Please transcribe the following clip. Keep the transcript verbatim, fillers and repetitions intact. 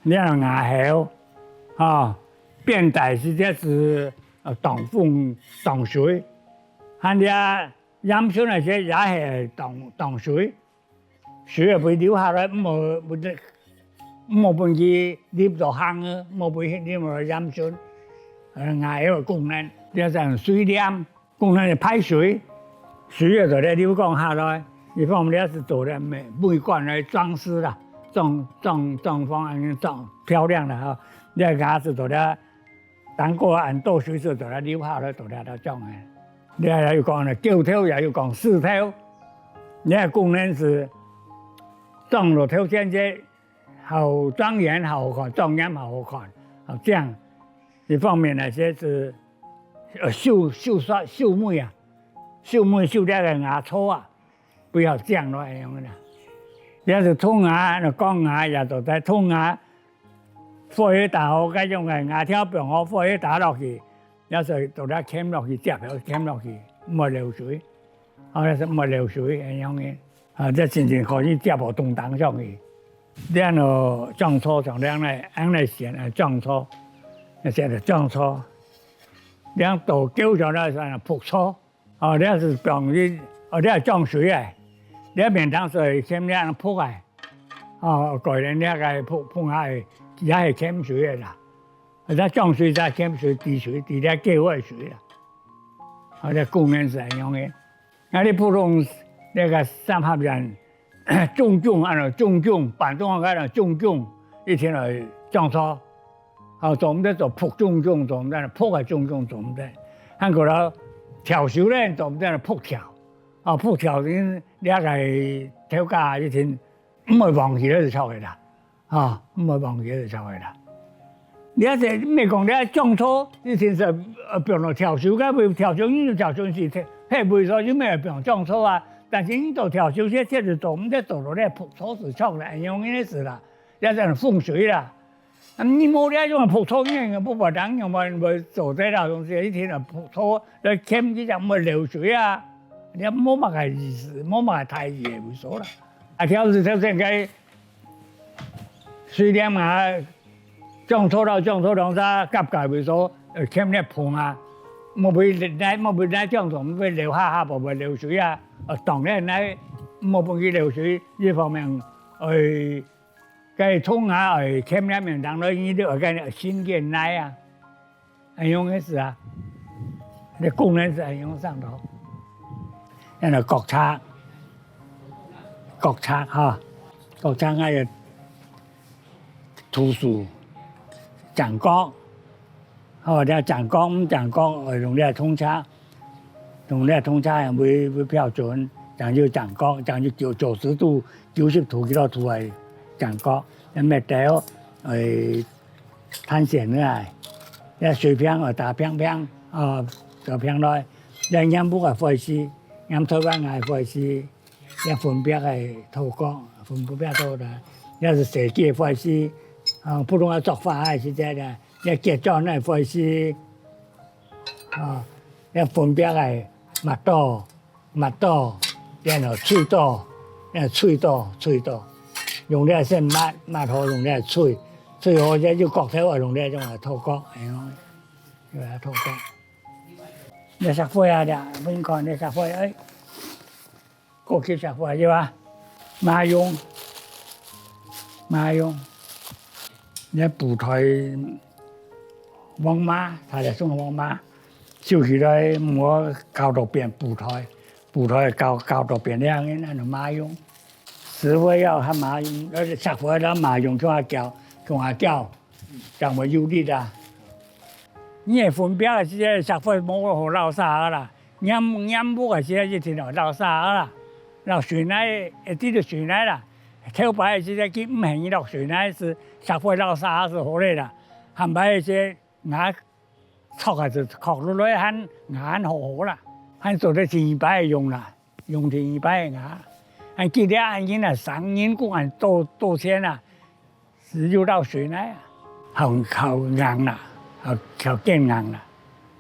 這牙口，吼，變大時節係，呃，擋風擋水，還這閹筍个時節也係擋，擋水，水會分流下來，毋好，毋好分佢入到坑啊，毋好分佢入到閹筍，呃，牙口个功能，這係水簾。 講該个排水，水个做得流光下來，一方面係做得美，美觀个裝飾啦，裝，裝，裝潢恁樣裝漂亮啦吼。你个牙齒做得，當過恁多水係做得流下來，做得來裝个。你也有講个狗頭，也有講獅頭，你个功能係裝落頭前个，好莊嚴，好好看，莊嚴，好好看，好靚。一方面呢，這係，呃，修，修刷，修美啊。 修尾修這个牙槽啊，不要靚咯，恁樣个啦。這係銅牙，講牙也做得銅牙，火氣大好，該種个牙條放好，火氣大落去，也係做得鉗落去，接落鉗落去，毋會漏水。哦，也係毋會漏水，恁樣个。啊，這真正可以接好東東上去。這樣咯，醬醋像恁樣，恁樣選啊，醬醋，那選个醬醋。這樣到九上來算覆醋。 哦，這係放佢，哦，這係裝水个，這面當係鉗這樣覆个，哦，改良這个覆，覆下个，也係鉗水个啦。啊，這裝水再鉗水，滴水，滴這結个水啦。啊，這功能係恁樣个。啊，你普通這个三合院， 種種，恁樣種種，辦公室恁樣種種，一定愛種草。啊，做毋得做覆種種，做毋得覆个種種，做毋得。還過了，跳修呢，做毋得覆跳。啊，覆跳，恁這个頭家一定毋會忘記這就著个啦。啊，毋會忘記就著个啦。 你這毋係講你愛種草，你真係，呃，放落跳修，該位跳修，你就跳修是，係位所就毋係放種草啊。但是你到跳修，這，這就做毋得做到這覆草就著了，恁樣个意思啦。這係風水啦。啊，你無這種覆草，你也無法當用嘛，無做得啦，東西一定要覆草來鉗，這樣毋會漏水啊。你無麼个意思，無麼个大意个位所啦。啊，跳是跳應該 水簾啊，種草摎種草兩儕合合位所，呃，鉗這縫啊，莫分泥，莫分泥種種，莫分流下下，莫分流水啊。呃，當然泥，莫分佢流水，這方面，呃，該銅牙，呃，鉗這面當然，你就愛該新建泥啊。 恁樣个事啊，這功能係恁樣上頭。恁樣角尺，角尺哈，角尺還有圖書，正角，吼，這正角，毋正角，呃，用這銅尺，用這銅尺為，為標準，正有正角，正有九，九十度、九十度幾多度个正角，也毋係掉，呃， 探險个啊，這水平哦，打平平，哦，打平來，這染屋个費事，染台灣个費事，這粉壁个塗角，粉壁塗个，這係設計个費事，啊，普通个做法个時節咧，這結磚个費事，啊，這粉壁个抹刀， 抹刀，然後錘刀，然後錘刀，錘刀，用這先抹，抹好用這錘，錘好這有角頭啊，用這種啊塗角，哎喲，用這塗角。這石灰啊，這，你看這石灰，哎，過去石灰對吧？麻用，麻用，這布袋黃麻，大家送黃麻。 收起來，毋好搞到變布袋，布袋搞，搞到變兩樣，恁樣麻用。石灰仔和麻用，呃，石灰仔麻用共下攪，共下攪，正會有力啊。你个粉壁个時節，石灰無好撈沙仔啦，染，染屋个時節一定愛撈沙仔啦，撈水泥，會滴到水泥啦。頭擺个時節，佢毋肯落水泥，係石灰撈沙仔係好个啦。下擺个時節， 牙鑿下就鑿落來還，牙還好好啦，還做得第二擺用啦，用第二擺个牙。還記得啊，人啊，生人講還多，多錢啊，係有漏水泥啊，好，好硬啦，好，好堅硬啦。